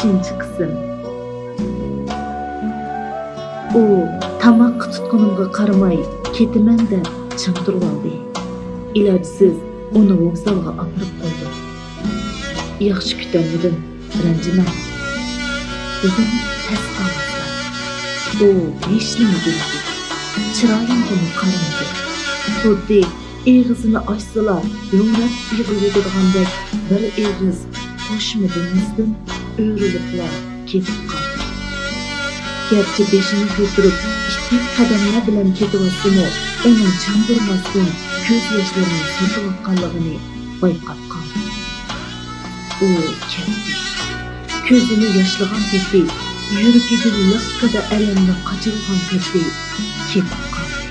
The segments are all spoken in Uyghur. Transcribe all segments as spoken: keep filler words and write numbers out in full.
ئىككىنچى قىسىم. ئۇ تاماققا تۇتقىنىمغا قارىماي، كېتىمەن دەپ چىڭ تۇرۇۋالدى. ئىلاجسىز ئۇنى ۋوگزالغا ئاپىرىپ قويدۇم. ياخشى كۈتەلمىدىم، رەنجىمەڭ، دېدىم پەس ئاۋازدا. ئۇ ھېچنېمە دېمىدى. چىرايىمغىمۇ قارىمىدى. خۇددى ئېغىزىنى ئاچسىلا ھۆڭرەپ يىغلىۋېتىدىغاندەك بىر ئېغىز قوشما دېمەستىن ئۆرۈلۈپلا كېتىپ قالدى. گەرچە بېشىنى كۆتۈرۈپ ئىتتىك قەدەملەر بىلەن كېتىۋاتسىمۇ، ئۇنىڭ چاندۇرماستىن كۆز ياشلىرىنى سۈرتۈۋاتقانلىقىنى بايقاپ قالدىم. ئۇ كەتتى. كۆزىنى ياشلىغان پېتى، يۈرىكىگە لىققىدە ئەلەمنى قاچىلىغان پېتى كېتىپ قالدى.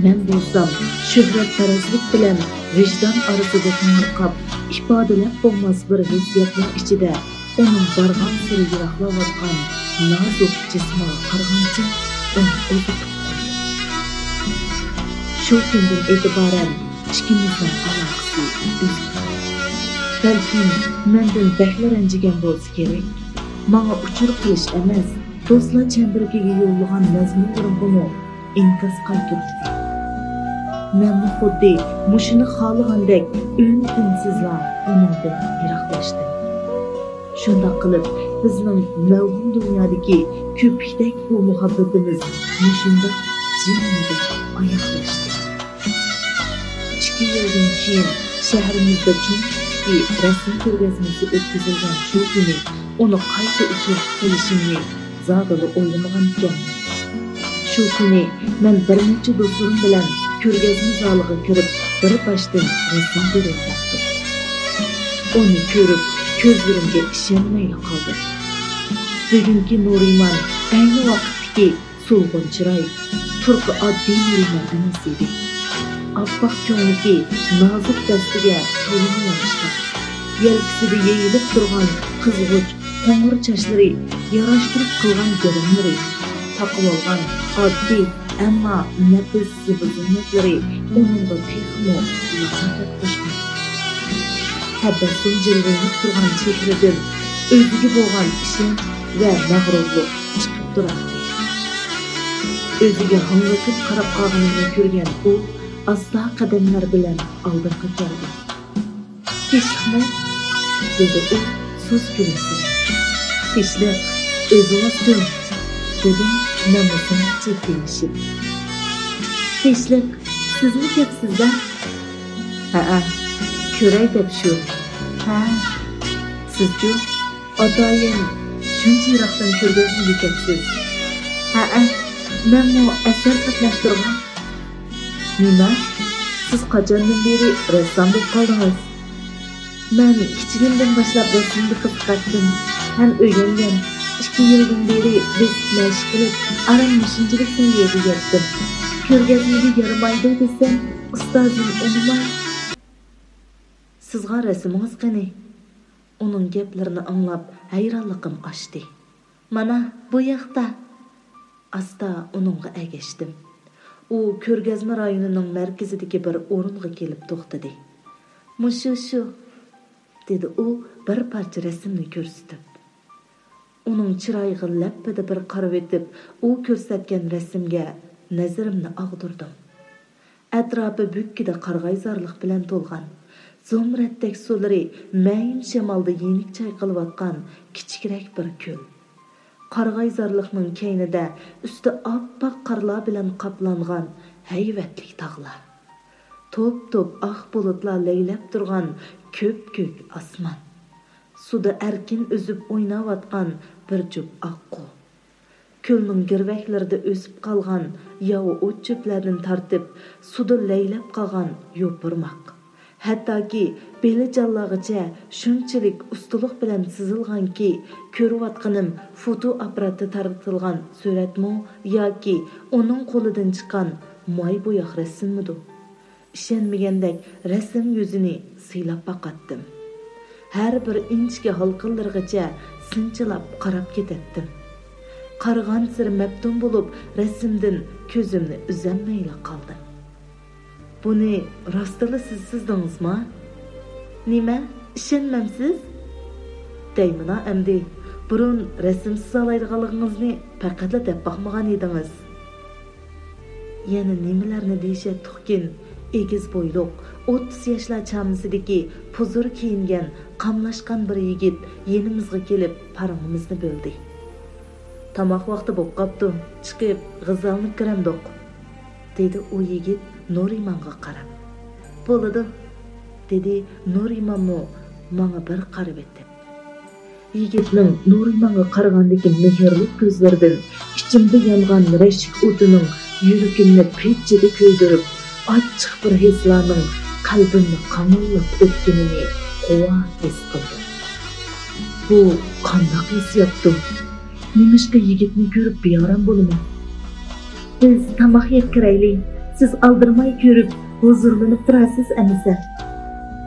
مەن بولسام شۆھرەتپەرەسلىك بىلەن ۋىجدان ئارىسىدا تېڭىرقاپ، ئىپادىلەپ بولماس بىر ھېسسىياتنىڭ ئىچىدە ئۇنىڭ بارغانسېرى يىراقلاۋاتقان نازۇك جىسمىغا قارىغانچە ئۇنى ئۇزىتىپ قويدۇم. شۇ كۈندىن ئېتىبارەن ئىككىمىزنىڭ ئالاقىسى ئۈزۈلدى. بەلكىم مەندىن بەكلا رەنجىگەن بولسا كېرەك. ماڭا ئۇچۇر قىلىش ئەمەس، دوستلار چەمبىرىكىگە يوللىغان مەزمۇنلىرىمغىمۇ ئىنكاس قايتۇرمىدى. مەنمۇ خۇددى مۇشۇنى خالىغاندەك ئۈن-تىنسىزلا ئۇنىڭدىن يىراقلاشتىم. شۇنداق قىلىپ، بىزنىڭ مەۋھۇم دۇنيادىكى كۆپۈكتەك بۇ مۇھەببىتىمىز مۇشۇنداق جىممىدە ئاياغلاشتى. ئىككى يىلدىن كېيىن شەھىرىمىزدە چوڭ تىپتىكى رەسىم كۆرگەزمىسى ئۆتكۈزۈلگەن شۇ كۈنى ئۇنى قايتا ئۇچرىتىپ قېلىشىمنى زادىلا ئويلىمىغانىكەنمەن. شۇ كۈنى مەن بىر نەچچە دوستلىرىم بىلەن كۆرگەزمە زالىغا كىرىپ، بىر باشتىن رەسىم كۆرۈۋاتاتتۇق. ئۇنى كۆرۈپ، كۆزلىرىمگە ئىشەنمەيلا قالدىم. بۈگۈنكى نۇرىمان ئەينى ۋاقىتتىكى سولغۇن چىراي، تۇرقى ئاددىي نۇرىمان ئەمەس ئىدى. ئاپئاق كۆڭلىكى نازۇك دەستىگە تولىمۇ يارىشقان. يەلكىسىدە يېيىلىپ تۇرغان قىزغۇچ قوڭۇر چاچلىرى ياراشتۇرۇپ قىلغان گىرىملىرى، تاقىۋالغان ئاددىي، ئەمما نەپىس زىبۇ-زىننەتلىرى ئۇنىڭغا تېخىمۇ لاتاپەت قوشقان. تەبەسسۇم جىلۋىلىنىپ تۇرغان چېھرىدىن ئۆزىگە بولغان ئىشەنچ ۋە مەغرۇرلۇق چىقىپ تۇراتتى. ئۆزىگە ھاڭۋېقىپ قاراپ قالغىنىنى كۆرگەن ئۇ ئاستا قەدەملەر بىلەن ئالدىمغا كەلدى. «تىنچلىقمۇ؟» دېدى ئۇ سۇس كۈلۈمسىرەپ. «تىنچلىق، ئۆزىڭىزچۇ؟» دېدىم مەنمۇ سەل جىددىيلىشىپ. «تىنچلىق، سىزمۇ كەپسىز-دە؟» «ھەئە، كۆرەي دەپ شۇ.» «ھە، سىزچۇ؟ ئاتايىن شۇنچە يىراقتىن كۆرگەزمىگە كەپسىز.» «ھەئە، مەنمۇ ئەسەر قاتناشتۇرغان.» «نېمە؟ سىز قاچاندىن بېرى رەسسام بولۇپ قالدىڭىز؟» «مەن كىچىكىمدىن باشلاپ رەسىمگە قىزىقاتتىم ھەم ئۆگەنگەن. ئىككى يىلدىن بېرى بېسىپ مەشىق قىلىپ، ئاران مۇشۇنچىلىك سەۋىيەگە يەتتىم. كۆرگەزمىگە يارىمايدۇ دېسەم، ئۇستازىم ئۇنىماي.» «سىزغا رەسىمىڭىز قېنى؟» ئۇنىڭ گەپلىرىنى ئاڭلاپ ھەيرانلىقىم ئاشتى. «مانا، بۇ ياقتا.» ئاستا ئۇنىڭغا ئەگەشتىم. ئۇ كۆرگەزمە رايونىنىڭ مەركىزىدىكى بىر ئورۇنغا كېلىپ توختىدى. «مۇشۇ، شۇ.» دېدى ئۇ بىر پارچە رەسىمنى كۆرسىتىپ. ئۇنىڭ چىرايىغا لەپپىدە بىر قارىۋېتىپ، ئۇ كۆرسەتكەن رەسىمگە نەزىرىمنى ئاغدۇردۇم. ئەتراپى بۈككىدە قارىغايزارلىق بىلەن تولغان، زۇمرەتتەك سۇلىرى مەيىن شامالدا يېنىك چايقىلىۋاتقان كىچىكرەك بىر كۆل. قارىغايزارلىقنىڭ كەينىدە ئۈستى ئاپئاق قارلار بىلەن قاپلانغان ھەيۋەتلىك تاغلار. توپ-توپ ئاق بۇلۇتلار لەيلەپ تۇرغان كۆپكۆك ئاسمان. سۇدا ئەركىن ئۈزۈپ ئويناۋاتقان بىر جۈپ ئاققۇ. كۆلنىڭ گىرۋەكلىرىدە ئۆسۈپ قالغان ياۋا ئوت-چۆپلەردىن تارتىپ، سۇدا لەيلەپ قالغان يوپۇرماق. ھەتتاكى بېلىجانلارغىچە شۇنچىلىك ئۇستىلىق بىلەن سىزىلغانكى، كۆرۈۋاتقىنىم فوتو ئاپپاراتتا تارتىلغان سۈرەتمۇ ياكى ئۇنىڭ قولىدىن چىققان ماي بوياق رەسىممىدۇ؟ ئىشەنمىگەندەك رەسىم يۈزىنى سىيلاپ باقاتتىم. ھەر بىر ئىنچىكە ھالقىلىرىغىچە سىنچىلاپ قاراپ كېتەتتىم. قارىغانسېرى مەپتۇن بولۇپ، رەسىمدىن كۆزۈمنى ئۈزەلمەيلا قالدىم. «بۇنى راستلا سىز سىزدىڭىزما؟» «نېمە، ئىشەنمەمسىز؟» دەيمىنا ئەمدى، بۇرۇن رەسىم سىزالايدىغانلىقىڭىزنى پەقەتلا دەپ باقمىغان ئىدىڭىز. يەنە نېمىلەرنى دېيىشەتتۇقكىن، ئېگىز بويلۇق، ئوتتۇز ياشلار چامىسىدىكى پۇزۇر كىيىنگەن، قاملاشقان بىر يىگىت يېنىمىزغا كېلىپ پاراڭىمىزنى بۆلدى. تاماق ۋاقتى بولۇپ قاپتۇ، چىقىپ غىزالىنىپ كىرەمدۇق، دېدى ئۇ يىگىت نۇرىمانغا قاراپ. بولىدۇ، دېدى نۇرىمانمۇ ماڭا بىر قارىۋېتىپ. يىگىتنىڭ نۇرىمانغا قارىغاندىكى مېھىرلىك كۆزلىرىدىن ئىچىمدە يانغان رەشك ئوتىنىڭ يۈرىكىمنى پىچىدە كۆيدۈرۈپ، ئاچچىق بىر ھېسلارنىڭ قەلبىمنى قاماللاپ ئۆتكىنىنى غۇۋا ھېس قىلدىم. بۇ قانداق ھېسسىياتتۇ؟ نېمىشقا يىگىتنى كۆرۈپ بىئارام بولىمەن؟ بىز تاماق يەپ كىرەيلى، سىز ئالدىرىماي كۆرۈپ ھۇزۇرلىنىپ تۇرارسىز ئەمىسە،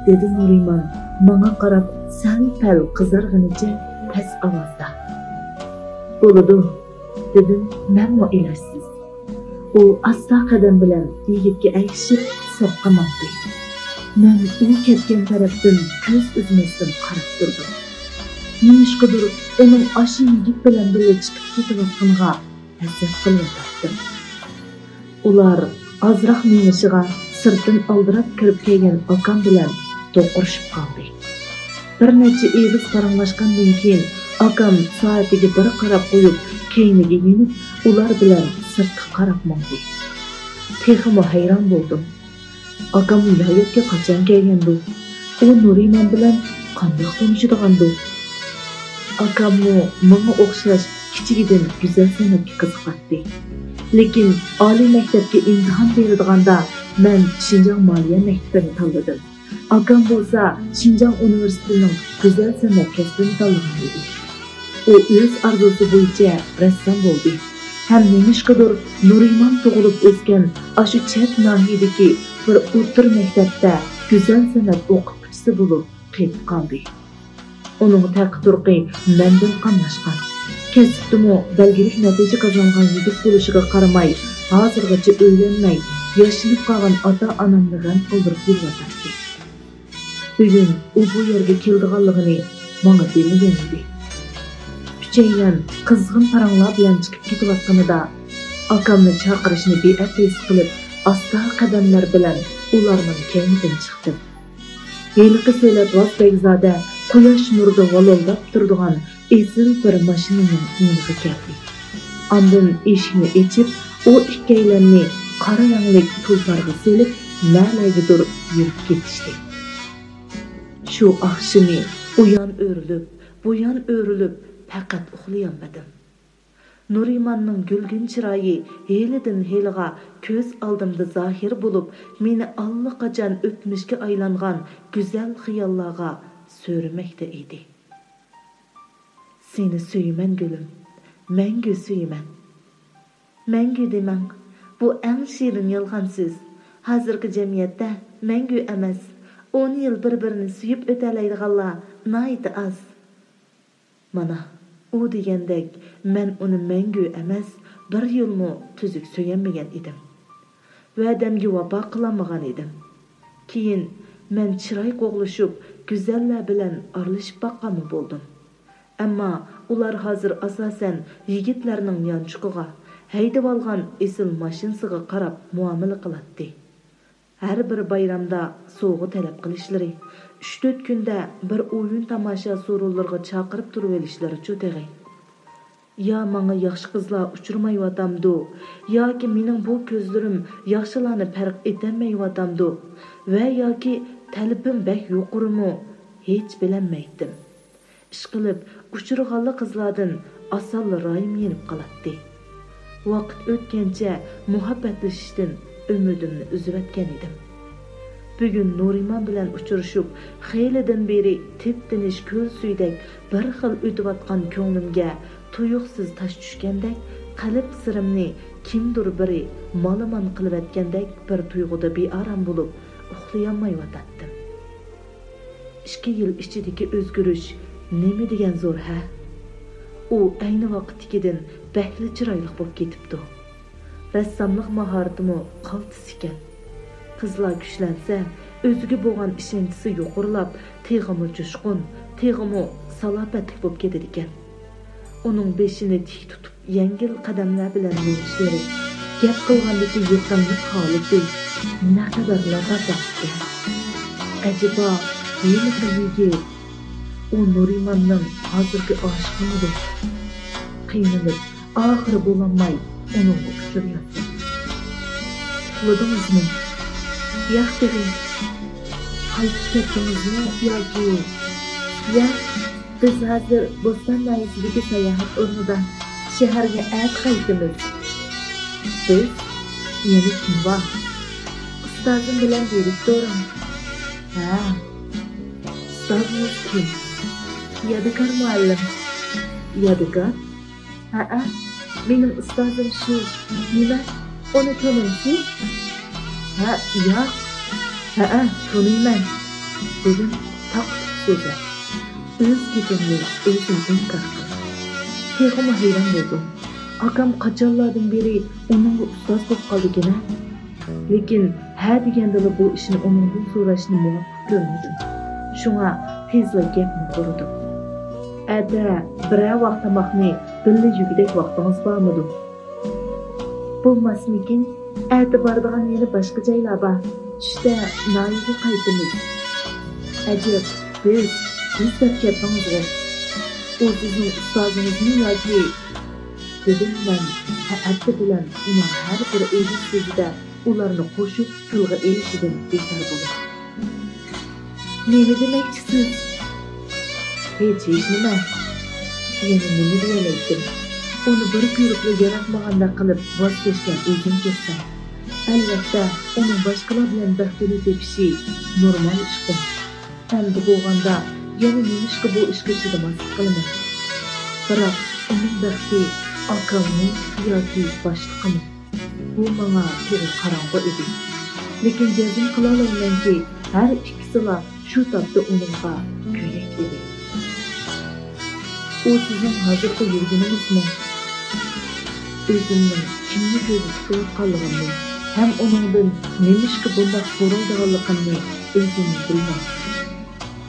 دېدى نۇرىمان ماڭا قاراپ سەل-پەل قىزارغىنىچە پەس ئاۋازدا. بولىدۇ، دېدىم مەنمۇ ئىلاجسىز. ئۇ ئاستا قەدەم بىلەن يىگىتكە ئەگىشىپ سىرتقا ماڭدى. مەن ئۇ كەتكەن تەرەپتىن كۆز ئۈزمەستىن قاراپ تۇردۇم. نېمىشقىدۇر ئۇنىڭ ئاشۇ يىگىت بىلەن بىللە چىقىپ كېتىۋاتقىنىغا ھەسرەت قىلىۋاتاتتىم. ئۇلار ئازراق مېڭىشىغا سىرتتىن ئالدىراپ كىرىپ كەلگەن ئاكام بىلەن دوقۇرۇشۇپ قالدى. بىر نەچچە ئېغىز پاراڭلاشقاندىن كېيىن ئاكام سائىتىگە بىر قاراپ قويۇپ، كەينىگە يېنىپ، ئۇلار بىلەن سىرتقا قاراپ ماڭدى. تېخىمۇ ھەيران بولدۇم. ئاكام ۋىلايەتكە قاچان كەلگەندۇ؟ ئۇ نۇرىمان بىلەن قانداق تونۇشىدىغاندۇ؟ ئاكاممۇ ماڭا ئوخشاش كىچىكىدىن گۈزەل سەنئەتكە قىزىقاتتى. لېكىن ئالىي مەكتەپكە ئىمتىھان بېرىدىغاندا مەن شىنجاڭ مالىيە مەكتىپىنى تاللىدىم. ئاكام بولسا شىنجاڭ ئۇنىۋېرسىتېتىنىڭ گۈزەل سەنئەت كەسپىنى تاللىغان ئىدى. ئۇ ئۆز ئارزۇسى بويىچە رەسسام بولدى ھەم نېمىشقىدۇر نۇرىمان تۇغۇلۇپ ئۆسكەن ئاشۇ چەت ناھىيەدىكى بىر ئوتتۇرا مەكتەپتە گۈزەل سەنئەت ئوقۇتقۇچىسى بولۇپ قېلىپ قالدى. ئۇنىڭ تەقى-تۇرقى مەندىن قاملاشقان، كەسىپتىمۇ بەلگىلىك نەتىجە قازانغان يىگىت بولۇشىغا قارىماي، ھازىرغىچە ئۆيلەنمەي، ياشىنىپ قالغان ئاتا-ئانامنى غەم قىلدۇرۇپ يۈرۈۋاتاتتى. بۈگۈن ئۇ بۇ يەرگە كېلىدىغانلىقىنى ماڭا دېمىگەن ئىدى. ئۈچەيلەن قىزغىن پاراڭلار بىلەن چىقىپ كېتىۋاتقىنىدا، ئاكامنى چاقىرىشنى بىئەپ ھېس قىلىپ، ئاستا قەدەملەر بىلەن ئۇلارنىڭ كەينىدىن چىقتىم. ھېلىقى سۆلەت ۋاز بەگزادە قۇياش نۇرىدا ۋالىلداپ تۇرىدىغان ئېسىل بىر ماشىنىنىڭ يېنىغا كەلدى. ئاندىن ئىشىكنى ئېچىپ، ئۇ ئىككىيلەننى قارا رەڭلىك تۇلپارغا سېلىپ، نەلەرگىدۇر يۈرۈپ كېتىشتى. شۇ ئاخشىمى ئۇيان ئۆرۈلۈپ، بۇيان ئۆرۈلۈپ، پەقەت ئۇخلىيالمىدىم. نۇرىماننىڭ گۈلگۈن چىرايى ھېلىدىن ھېلىغا كۆز ئالدىمدا زاھىر بولۇپ، مېنى ئاللىقاچان ئۆتمۈشكە ئايلانغان گۈزەل خىياللارغا سۆرىمەكتە ئىدى. سېنى سۆيىمەن گۈلۈم، مەڭگۈ سۆيىمەن. مەڭگۈ دېمەڭ، بۇ ئەڭ شېرىن يالغان سۆز. ھازىرقى جەمئىيەتتە مەڭگۈ ئەمەس، ئون يىل بىر-بىرىنى سۆيۈپ ئۆتەلەيدىغانلار ناھايىتى ئاز. مانا، ئۇ دېگەندەك، مەن ئۇنى مەڭگۈ ئەمەس، بىر يىلمۇ تۈزۈك سۆيەلمىگەن ئىدىم. ۋەدەمگە ۋاپا قىلالمىغان ئىدىم. كېيىن مەن چىراي قوغلىشىپ، گۈزەللەر بىلەن ئارىلىشىپ باققانمۇ بولدۇم. ئەمما ئۇلار ھازىر ئاساسەن يىگىتلەرنىڭ يانچۇقىغا، ھەيدىۋالغان ئېسىل ماشىنىسىغا قاراپ مۇئامىلە قىلاتتى. ھەر بىر بايرامدا سوۋغا تەلەپ قىلىشلىرى، ئۈچ-تۆت كۈندە بىر ئويۇن-تاماشا سورۇنلىرىغا چاقىرىپ تۇرۇۋېلىشلىرىچۇ تېخى. يا ماڭا ياخشى قىزلار ئۇچرىمايۋاتامدۇ، ياكى مېنىڭ بۇ كۆزلىرىم ياخشىلارنى پەرق ئېتەلمەيۋاتامدۇ ۋە ياكى تەلىپىم بەك يۇقىرىمۇ، ھېچ بىلەلمەيتتىم. ئىشقىلىپ، ئۇچرىغانلا قىزلاردىن ئاسانلا رايىم يېنىپ قالاتتى. ۋاقىت ئۆتكەنچە مۇھەببەتلىشىشتىن ئۈمىدىمنى ئۈزۈۋەتكەن ئىدىم. بۈگۈن نۇرىمان بىلەن ئۇچرىشىپ، خېلىدىن بېرى تىپتىنىش كۆل سۈيىدەك بىر خىل ئۆتۈۋاتقان كۆڭلۈمگە تۇيۇقسىز تاش چۈشكەندەك، قەلب سىرىمنى كىمدۇر بىرى مالىمان قىلىۋەتكەندەك بىر تۇيغۇدا بىئارام بولۇپ، ئۇخلىيالمايۋاتاتتىم. ئىككى يىل ئىچىدىكى ئۆزگىرىش نېمە دېگەن زور ھە؟ ئۇ ئەينى ۋاقىتتىكىدىن بەكلا چىرايلىق بولۇپ كېتىپتۇ. رەسساملىق ماھارىتىمۇ قالتىس ئىكەن. قىزلار كۈچلەنسە، ئۆزىگە بولغان ئىشەنچىسى يۇقىرىلاپ، تېخىمۇ جۇشقۇن، تېخىمۇ سالاپەتلىك بولۇپ كېتىدىكەن. ئۇنىڭ بېشىنى تىك تۇتۇپ، يەڭگىل قەدەملەر بىلەن مېڭىشلىرى، گەپ قىلغاندىكى يېقىملىق ھالىتى نەقەدەر لاززەت بېرىدىكەن. ئەجەبا، ھېلىقى يىگىت ئۇ نۇرىماننىڭ ھازىرقى ئاشىقىمىدى؟ قىينىلىپ، ئاخىرى بولالماي ئۇنىڭغا ئۇچۇر يازدىم. ئۇخلىدىڭىزمۇ؟ ياق تېخى. قايتىپ كەتتىڭىزمۇ ياكى؟ ياق، بىز ھازىر بوستان ناھىيەسىدىكى ساياھەت ئورنىدا، شەھەرگە ئەتە قايتىمىز. بىز؟ يەنە كىم بار؟ ئۇستازىم بىلەن دىرېكتورۇم. ھە، ئۇستازىڭىز كىم؟ يادىكار مۇئەللىم. يادىكار؟ ھەئە، مېنىڭ ئۇستازىم شۇ. نېمە، ئۇنى تونۇمسىز؟ ھە، ياق. ھەئە، تونۇيمەن، دېدىم تاقا-تۇقا سۆزلەپ. ئۆز گېپىمنى ئۆزۈم ئىنكار قىلدىم. تېخىمۇ ھەيران بولدۇم. ئاكام قاچانلاردىن بېرى ئۇنىڭغا ئۇستاز بولۇپ قالدىكىن-ھە؟ لېكىن ھە دېگەندىلا بۇ ئىشنى ئۇنىڭدىن سوراشنى مۇۋاپىق كۆرمىدىم. شۇڭا تېزلا گەپنى بۇرىدىم. ئەتە بىرەر ۋاق تاماقنى بىللە يېگۈدەك ۋاقتىڭىز بارمىدۇ؟ بولماسمىكىن؟ ئەتە بارىدىغان يەنە باشقا جايلار بار. چۈشتە ناھىيەگە قايتىمىز. ئەجەب، بىز، بىز دەپ كەتتىڭىزغۇ؟ ئۇ سىزنىڭ ئۇستازىڭىزمۇ ياكى؟ دېدىم مەن تەئەددى بىلەن ئۇنىڭ ھەر بىر ئېغىز سۆزىدە ئۇلارنى قوشۇپ تىلغا ئېلىشىدىن بىزار بولۇپ. نېمە دېمەكچىسىز؟ ھېچ، ھېچنېمە. يەنە نېمە دېيەلەيتتىم؟ ئۇنى بىر كۆرۈپلا ياراتمىغاندەك قىلىپ ۋاز كەچكەن ئۆزۈم كۆرسەم. ئەلۋەتتە، ئۇنىڭ باشقىلار بىلەن بەختىنى تېپىشى نورمال ئىشقۇ. ئەمدى بولغاندا يەنە نېمىشقا بۇ ئىشقا چىدىماسلىق قىلىمەن؟ بىراق ئۇنىڭ بەختى ئاكاممۇ ياكى باشلىقىمۇ؟ بۇ ماڭا تېخى قاراڭغۇ ئىدى. لېكىن جەزم قىلالايمەنكى، ھەر ئىككىسىلا شۇ تاپتا ئۇنىڭغا كۆيەك ئىدى. ئۇ سىزنىڭ ھازىرقى يۈرگىنىڭىزمۇ؟ ئۆزۈمنىڭ كىمنى كۆزدە تۇتۇۋاتقانلىقىمنى ھەم ئۇنىڭدىن نېمىشقا بۇنداق سورايدىغانلىقىمنى ئۆزۈم بىلمەيتتىم.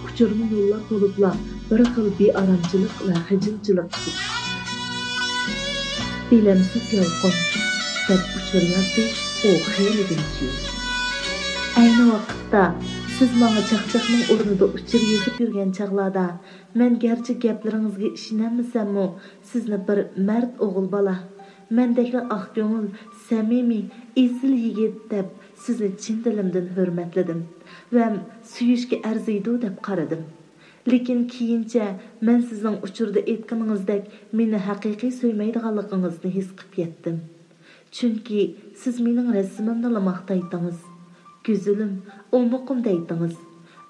ئۇچۇرنى يوللاپ بولۇپلا بىر خىل بىئارامچىلىق ۋە خىجىلچىلىق چىقتى. «بىلەمسىز يالقۇن» دەپ ئۇچۇر يازدى ئۇ خېلىدىن كېيىن. ئەينى ۋاقىتتا سىز ماڭا چاقچاقنىڭ ئورنىدا ئۇچۇر يېزىپ يۈرگەن چاغلاردا، مەن گەرچە گەپلىرىڭىزگە ئىشىنەلمىسەممۇ، سىزنى بىر مەرد ئوغۇل بالا، مەندەكلا ئاق كۆڭۈل، سەمىمىي، ئېسىل يىگىت دەپ سىزنى چىن دىلىمدىن ھۆرمەتلىدىم ۋە سۆيۈشكە ئەرزىيدۇ دەپ قارىدىم. لېكىن كېيىنچە مەن سىزنىڭ ئۇچۇردا ئېيتقىنىڭىزدەك مېنى ھەقىقىي سۆيمەيدىغانلىقىڭىزنى ھېس قىپ يەتتىم. چۈنكى سىز مېنىڭ رەسىمىمنىلا ماختايتتىڭىز. گۈزىلىم، ئومىقىم دەيتتىڭىز.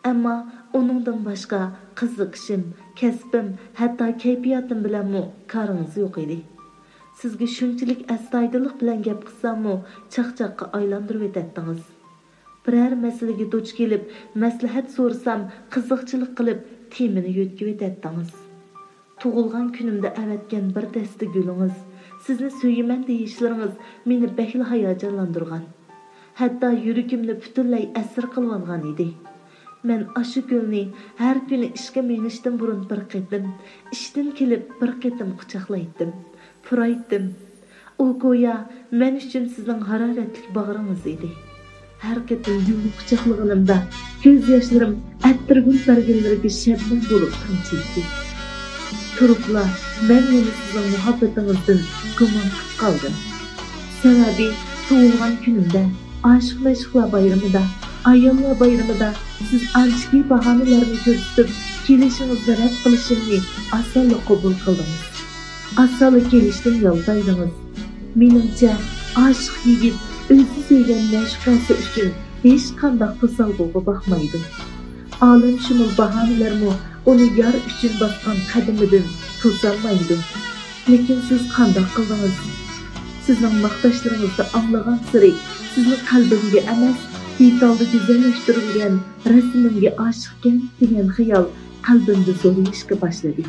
ئەمما ئۇنىڭدىن باشقا قىزىقىشىم، كەسپىم، ھەتتا كەيپىياتىم بىلەنمۇ كارىڭىز يوق ئىدى. سىزگە شۇنچىلىك ئەستايىدىللىق بىلەن گەپ قىلساممۇ چاقچاققا ئايلاندۇرۇۋېتەتتىڭىز. بىرەر مەسىلىگە دۇچ كېلىپ مەسلىھەت سورىسام قىزىقچىلىق قىلىپ تېمىنى يۆتكىۋېتەتتىڭىز. تۇغۇلغان كۈنۈمدە ئەۋەتكەن بىر دەستە گۈلىڭىز، سىزنى سۆيىمەن دېيىشلىرىڭىز مېنى بەكلا ھاياجانلاندۇرغان. ھەتتا يۈرىكىمنى پۈتۈنلەي ئەسىر قىلىۋالغان ئىدى. مەن ئاشۇ گۈلنى ھەر كۈنى ئىشقا مېڭىشتىن بۇرۇن بىر قېتىم، ئىشتىن كېلىپ بىر قېتىم قۇچاقلايتتىم، پۇرايتتىم. ئۇ گويا مەن ئۈچۈن سىزنىڭ ھارارەتلىك باغرىڭىز ئىدى. ھەر قېتىم گۈلنى قۇچاقلىغىنىمدا، كۆز ياشلىرىم ئەتىرگۈل بەرگىلىرىگە شەبنەم بولۇپ تامچىيتتى. تۇرۇپلا مەن يەنە سىزنىڭ مۇھەببىتىڭىزدىن گۇمان قىپ قالدىم. سەۋەبى، تۇغۇلغان كۈنۈمدە، ئاشىق-مەشۇقلار بايرىمىدا، ئاياللار بايرىمىدا سىز ئانچىكى باھانىلەرنى كۆرسىتىپ، كېلىشىڭىزنى رەت قىلىشىمنى ئاسانلا قوبۇل قىلدىڭىز. ئاسانلا كېلىشتىن يالتايدىڭىز. مېنىڭچە، ئاشىق يىگىت ئۆزى سۆيگەن مەشۇقەسى ئۈچۈن ھېچقانداق توسالغۇغا باقمايدۇ. ئالەمشۇمۇل باھانىلەرمۇ ئۇنى يار ئۈچۈن باسقان قەدىمىدىن توسالمايدۇ. لېكىن سىز قانداق قىلدىڭىز؟ سىزنىڭ ماختاشلىرىڭىزنى ئاڭلىغانسېرى، سىزنى قەلبىمگە ئەمەس، دېتالدا گۈزەللەشتۈرۈلگەن رەسىمىمگە ئاشىقكەن دېگەن خىيال قەلبىمدە زورىيىشقا باشلىدى.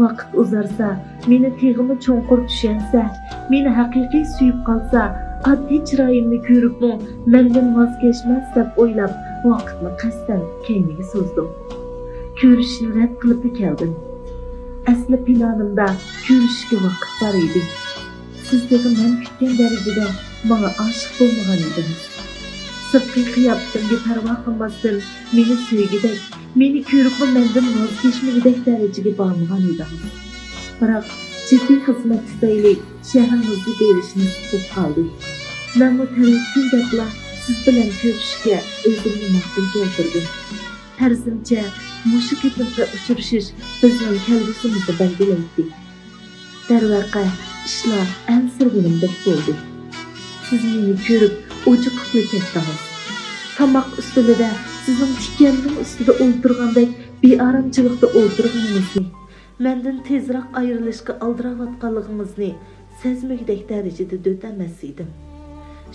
ۋاقىت ئۇزارسا، مېنى تېخىمۇ چوڭقۇر چۈشەنسە، مېنى ھەقىقىي سۆيۈپ قالسا، ئاددىي چىرايىمنى كۆرۈپمۇ مەندىن ۋاز كەچمەس دەپ ئويلاپ، ۋاقىتنى قەستەن كەينىگە سوزدۇم. كۆرۈشۈشنى رەت قىلىپلا كەلدىم. ئەسلى پىلانىمدا كۆرۈشۈشكە ۋاقىت بار ئىدى. سىز تېخى مەن كۈتكەن دەرىجىدە ماڭا ئاشىق بولمىغان ئىدىڭىز. سىرتقى قىياپىتىمگە پەرۋا قىلماستىن، مېنى سۆيگۈدەك، مېنى كۆرۈپمۇ مەندىن ۋاز كەچمىگۈدەك دەرىجىگە بارمىغان ئىدىڭىز. بىراق، جىددىي خىزمەت تۈپەيلى شەھىرىڭىزگە بېرىش نېسىپ بولۇپ قالدى. مەنمۇ تەۋەككۈل دەپلا سىز بىلەن كۆرۈشۈشكە ئۆزۈمنى مەھكۇم كەلتۈردۈم. پەرىزىمچە، مۇشۇ قېتىمقى ئۇچرىشىش بىزنىڭ كەلگۈسىمىزنى بەلگىلەيتتى. دەرۋەقە، ئىشلار ئەنسىرىگىنىمدەك بولدى. سىز مېنى كۆرۈپ ئوچۇقۇپلا كەتتىڭىز. تاماق ئۈستىلىدە سىزنىڭ تىكەننىڭ ئۈستىدە ئولتۇرغاندەك بىئارامچىلىقتا ئولتۇرغىنىڭىزنى، مەندىن تېزراق ئايرىلىشقا ئالدىراۋاتقانلىقىڭىزنى سەزمىگۈدەك دەرىجىدە دۆت ئەمەس ئىدىم.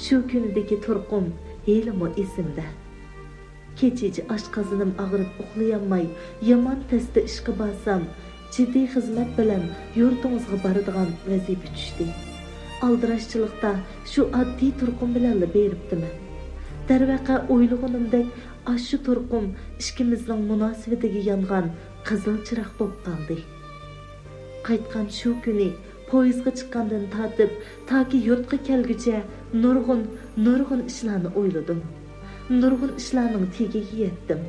شۇ كۈنىدىكى تۇرقۇم ھېلىمۇ ئېسىمدە. كېچىچە ئاشقازىنىم ئاغرىپ ئۇخلىيالماي، يامان تەستە ئىشقا بارسام، جىددىي خىزمەت بىلەن يۇرتىڭىزغا بارىدىغان ۋەزىپە چۈشتى. ئالدىراشچىلىقتا شۇ ئاددىي تۇرقۇم بىلەنلا بېرىپتىمەن. دەرۋەقە، ئويلىغىنىمدەك ئاشۇ تۇرقۇم ئىككىمىزنىڭ مۇناسىۋىتىگە يانغان قىزىل چىراغ بولۇپ قالدى. قايتقان شۇ كۈنى پويىزغا چىققاندىن تارتىپ تاكى يۇرتقا كەلگۈچە نۇرغۇن، نۇرغۇن ئىشلارنى ئويلىدىم. نۇرغۇن ئىشلارنىڭ تېگىگە يەتتىم.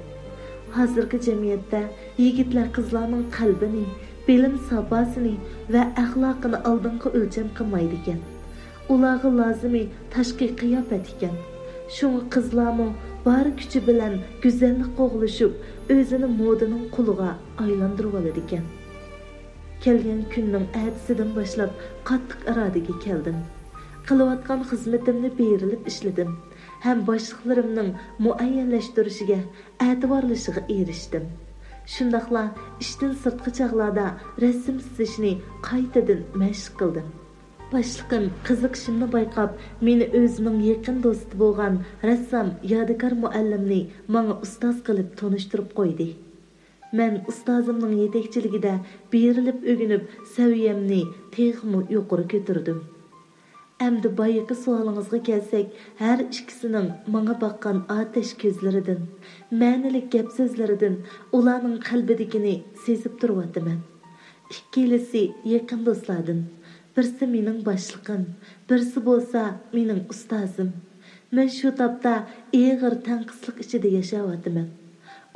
ھازىرقى جەمئىيەتتە يىگىتلەر قىزلارنىڭ قەلبىنى، بىلىم ساپاسىنى ۋە ئەخلاقىنى ئالدىنقى ئۆلچەم قىلمايدىكەن. ئۇلارغا لازىمى تاشقى قىياپەت ئىكەن. شۇڭا قىزلارمۇ بار كۈچى بىلەن گۈزەللىك قوغلىشىپ، ئۆزىنى مودىنىڭ قۇلىغا ئايلاندۇرۇۋالىدىكەن. كەلگەن كۈننىڭ ئەتىسىدىن باشلاپ قاتتىق ئىرادىگە كەلدىم. قىلىۋاتقان خىزمىتىمنى بېرىلىپ ئىشلىدىم ھەم باشلىقلىرىمنىڭ مۇئەييەنلەشتۈرۈشىگە، ئەتىۋارلىشىغا ئېرىشتىم. شۇنداقلا ئىشتىن سىرتقى چاغلاردا رەسىم سىزىشنى قايتىدىن مەشىق قىلدىم. باشلىقىم قىزىقىشىمنى بايقاپ، مېنى ئۆزىنىڭ يېقىن دوستى بولغان رەسسام يادىكار مۇئەللىمنى ماڭا ئۇستاز قىلىپ تونۇشتۇرۇپ قويدى. مەن ئۇستازىمنىڭ يېتەكچىلىكىدە بېرىلىپ ئۆگىنىپ، سەۋىيەمنى تېخىمۇ يۇقىرى كۆتۈردۈم. ئەمدى بايىقى سوئالىڭىزغا كەلسەك، ھەر ئىككىسىنىڭ ماڭا باققان ئاتەش كۆزلىرىدىن، مەنىلىك گەپ سۆزلىرىدىن ئۇلارنىڭ قەلبىدىكىنى سېزىپ تۇرۇۋاتىمەن. ئىككىلىسى يېقىن دوستلاردىن، بىرسى مېنىڭ باشلىقىم، بىرسى بولسا مېنىڭ ئۇستازىم. مەن شۇ تاپتا ئېغىر تەڭقىسلىق ئىچىدە ياشاۋاتىمەن.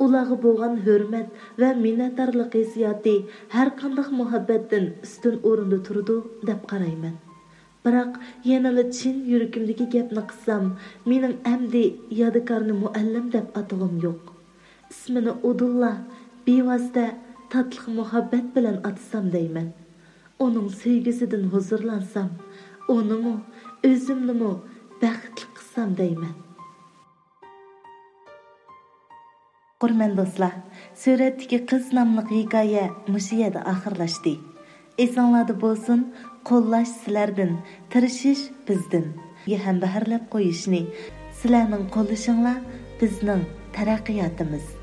ئۇلارغا بولغان ھۆرمەت ۋە مىننەتدارلىق ھېسسىياتى ھەرقانداق مۇھەببەتتىن ئۈستۈن ئورۇندا تۇرىدۇ دەپ قارايمەن. بىراق يەنىلا چىن يۈرىكىمدىكى گەپنى قىلسام، مېنىڭ ئەمدى يادىكارنى مۇئەللىم دەپ ئاتىغۇم يوق. ئىسمىنى ئۇدۇللا، بىۋاسىتە تاتلىق مۇھەببەت بىلەن ئاتىسام دەيمەن. ئۇنىڭ سۆيگۈسىدىن ھۇزۇرلانسام، ئۇنىمۇ، ئۆزۈمنىمۇ بەختلىك قىلسام دەيمەن. قۇرمەن دوستلار، سۈرەتتىكى قىز ناملىق ھېكايە مۇشۇ يەردە ئاخىرلاشتى. ئېسىڭلاردا بولسۇن، قوللاش سىلەردىن، تىرىشىش بىزدىن. ھەمبەھىرلەپ قويۇشنى، سىلەرنىڭ قوللىشىڭلار بىزنىڭ تەرەققىياتىمىز.